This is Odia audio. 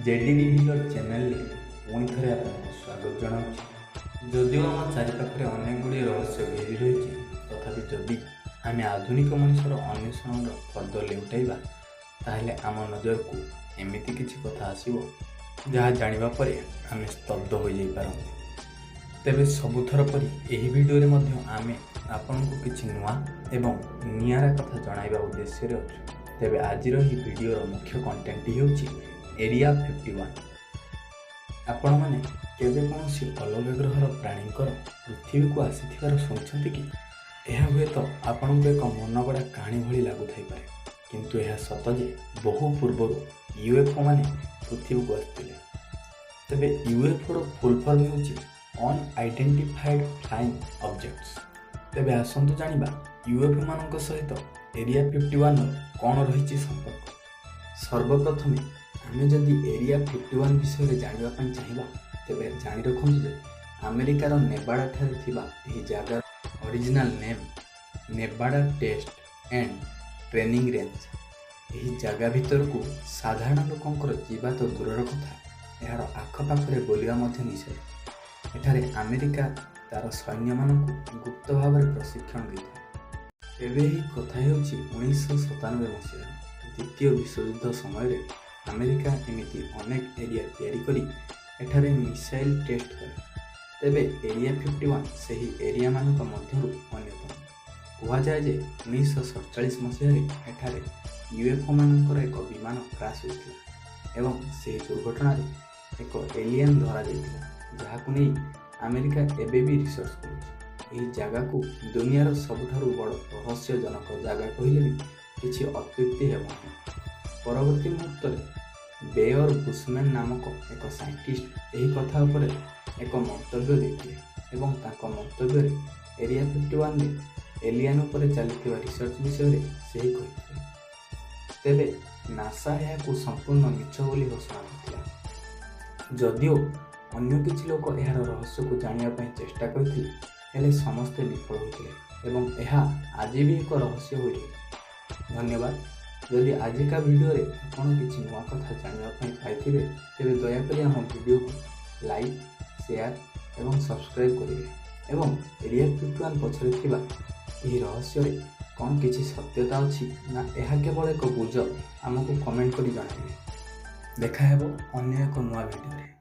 ଜେଡି ରିଭିଲର ଚ୍ୟାନେଲରେ ପୁଣି ଥରେ ଆପଣଙ୍କୁ ସ୍ୱାଗତ ଜଣାଉଛି। ଯଦିଓ ଆମ ଚାରିପାଖରେ ଅନେକ ଗୁଡ଼ିଏ ରହସ୍ୟ ଘେରି ରହିଛି, ତଥାପି ଯଦି ଆମେ ଆଧୁନିକ ମଣିଷର ଅନ୍ୱେଷଣର ଫର୍ଦ୍ଦ ଲେଉଟାଇବା, ତାହେଲେ ଆମ ନଜରକୁ ଏମିତି କିଛି କଥା ଆସିବ, ଯାହା ଜାଣିବା ପରେ ଆମେ ସ୍ତବ୍ଧ ହୋଇଯାଇପାରନ୍ତି। ତେବେ ସବୁଥର ପରି ଏହି ଭିଡ଼ିଓରେ ମଧ୍ୟ ଆମେ ଆପଣଙ୍କୁ କିଛି ନୂଆ ଏବଂ ନିଆରା କଥା ଜଣାଇବା ଉଦ୍ଦେଶ୍ୟରେ ଅଛୁ। ତେବେ ଆଜିର ଏହି ଭିଡ଼ିଓର ମୁଖ୍ୟ କଣ୍ଟେଣ୍ଟଟି ହେଉଛି ଏରିଆ 51। ଆପଣମାନେ କେବେ କୌଣସି ଅଲଗା ଗ୍ରହର ପ୍ରାଣୀଙ୍କର ପୃଥିବୀକୁ ଆସିଥିବାର ଶୁଣିଛନ୍ତି କି? ଏହା ହୁଏତ ଆପଣଙ୍କୁ ଏକ ମନଗଢ଼ା କାହାଣୀ ଭଳି ଲାଗୁଥାଇପାରେ, କିନ୍ତୁ ଏହା ସତ ଯେ ବହୁ ପୂର୍ବରୁ ୟୁଏଫ୍ଓ ମାନେ ପୃଥିବୀକୁ ଆସିଥିଲେ। ତେବେ ୟୁଏଫ୍ଓର ଫୁଲ୍ ଫର୍ମ ହେଉଛି ଅନଆଇଡେଣ୍ଟିଫାଏଡ୍ ଫ୍ଲାଇଂ ଅବଜେକ୍ଟସ୍। ତେବେ ଆସନ୍ତୁ ଜାଣିବା, ୟୁଏଫ୍ଓ ମାନଙ୍କ ସହିତ ଏରିଆ 51ର କ'ଣ ରହିଛି ସମ୍ପର୍କ। ସର୍ବପ୍ରଥମେ ଆମେ ଯଦି ଏରିଆ 51 ବିଷୟରେ ଜାଣିବା ପାଇଁ ଚାହିଁବା, ତେବେ ଜାଣି ରଖନ୍ତୁ ଯେ ଆମେରିକାର ନେବାଡ଼ାଠାରେ ଥିବା ଏହି ଜାଗାର original name Nevada Test and Training Range। ଏହି ଜାଗା ଭିତରକୁ ସାଧାରଣ ଲୋକଙ୍କର ଯିବା ତ ଦୂରର କଥା, ଏହାର ଆଖପାଖରେ ବୁଲିବା ମଧ୍ୟ ନିଷେଧ। ଏଠାରେ ଆମେରିକା ତା'ର ସୈନ୍ୟମାନଙ୍କୁ ଗୁପ୍ତ ଭାବରେ ପ୍ରଶିକ୍ଷଣ ଦେଇଥାଏ। ତେବେ ଏହି କଥା ହେଉଛି 1997 ମସିହାର। ଦ୍ୱିତୀୟ ବିଶ୍ୱଯୁଦ୍ଧ ସମୟରେ ଆମେରିକା ଏମିତି ଅନେକ ଏରିଆ ତିଆରି କରି ଏଠାରେ ମିସାଇଲ୍ ଟେଷ୍ଟ କରେ। ତେବେ ଏରିଆ 51 ସେହି ଏରିଆମାନଙ୍କ ମଧ୍ୟରୁ ଅନ୍ୟତମ। କୁହାଯାଏ ଯେ 1947 ମସିହାରେ ଏଠାରେ ୟୁଏଫ୍ଓ ମାନଙ୍କର ଏକ ବିମାନ କ୍ରାସ୍ ହୋଇଥିଲା ଏବଂ ସେହି ଦୁର୍ଘଟଣାରେ ଏକ ଏଲିଆନ୍ ଧରାଯାଇଥିଲା, ଯାହାକୁ ନେଇ ଆମେରିକା ଏବେ ବି ରିସର୍ଚ୍ଚ କରୁଛି। ଏହି ଜାଗାକୁ ଦୁନିଆର ସବୁଠାରୁ ବଡ଼ ରହସ୍ୟଜନକ ଜାଗା କହିଲେ ବି କିଛି ଅତ୍ୟୁକ୍ତି ହେବ ନାହିଁ। ପରବର୍ତ୍ତୀ ମୁହୂର୍ତ୍ତରେ ବେୟର ବୁଶମ୍ୟାନ୍ ନାମକ ଏକ ସାଇଣ୍ଟିଷ୍ଟ ଏହି କଥା ଉପରେ ଏକ ମନ୍ତବ୍ୟ ଦେଇଥିଲେ ଏବଂ ତାଙ୍କ ମନ୍ତବ୍ୟରେ ଏରିଆ 51ରେ ଏଲିଆନ୍ ଉପରେ ଚାଲିଥିବା ରିସର୍ଚ୍ଚ ବିଷୟରେ ସେହି କହିଥିଲେ। ତେବେ ନାସା ଏହାକୁ ସମ୍ପୂର୍ଣ୍ଣ ମିଛ ବୋଲି ଘୋଷଣା କରିଥିଲା। ଯଦିଓ ଅନ୍ୟ କିଛି ଲୋକ ଏହାର ରହସ୍ୟକୁ ଜାଣିବା ପାଇଁ ଚେଷ୍ଟା କରିଥିଲେ, ହେଲେ ସମସ୍ତେ ବିଫଳ ହୋଇଥିଲେ ଏବଂ ଏହା ଆଜି ବି ଏକ ରହସ୍ୟ ହୋଇ ରହିଛି। ଧନ୍ୟବାଦ। ଯଦି ଆଜିକା ଭିଡ଼ିଓରେ ଆପଣ କିଛି ନୂଆ କଥା ଜାଣିବା ପାଇଁ ପାଇଥିବେ, ତେବେ ଦୟାକରି ଆମ ଭିଡ଼ିଓକୁ ଲାଇକ୍, ସେୟାର ଏବଂ ସବସ୍କ୍ରାଇବ୍ କରିବେ ଏବଂ ଏରିଆ 51 ପଛରେ ଥିବା ଏହି ରହସ୍ୟରେ କ'ଣ କିଛି ସତ୍ୟତା ଅଛି ନା ଏହା କେବଳ ଏକ ଗୁଜବ, ଆମକୁ କମେଣ୍ଟ କରି ଜଣାଇବେ। ଦେଖାହେବ ଅନ୍ୟ ଏକ ନୂଆ ଭିଡ଼ିଓରେ।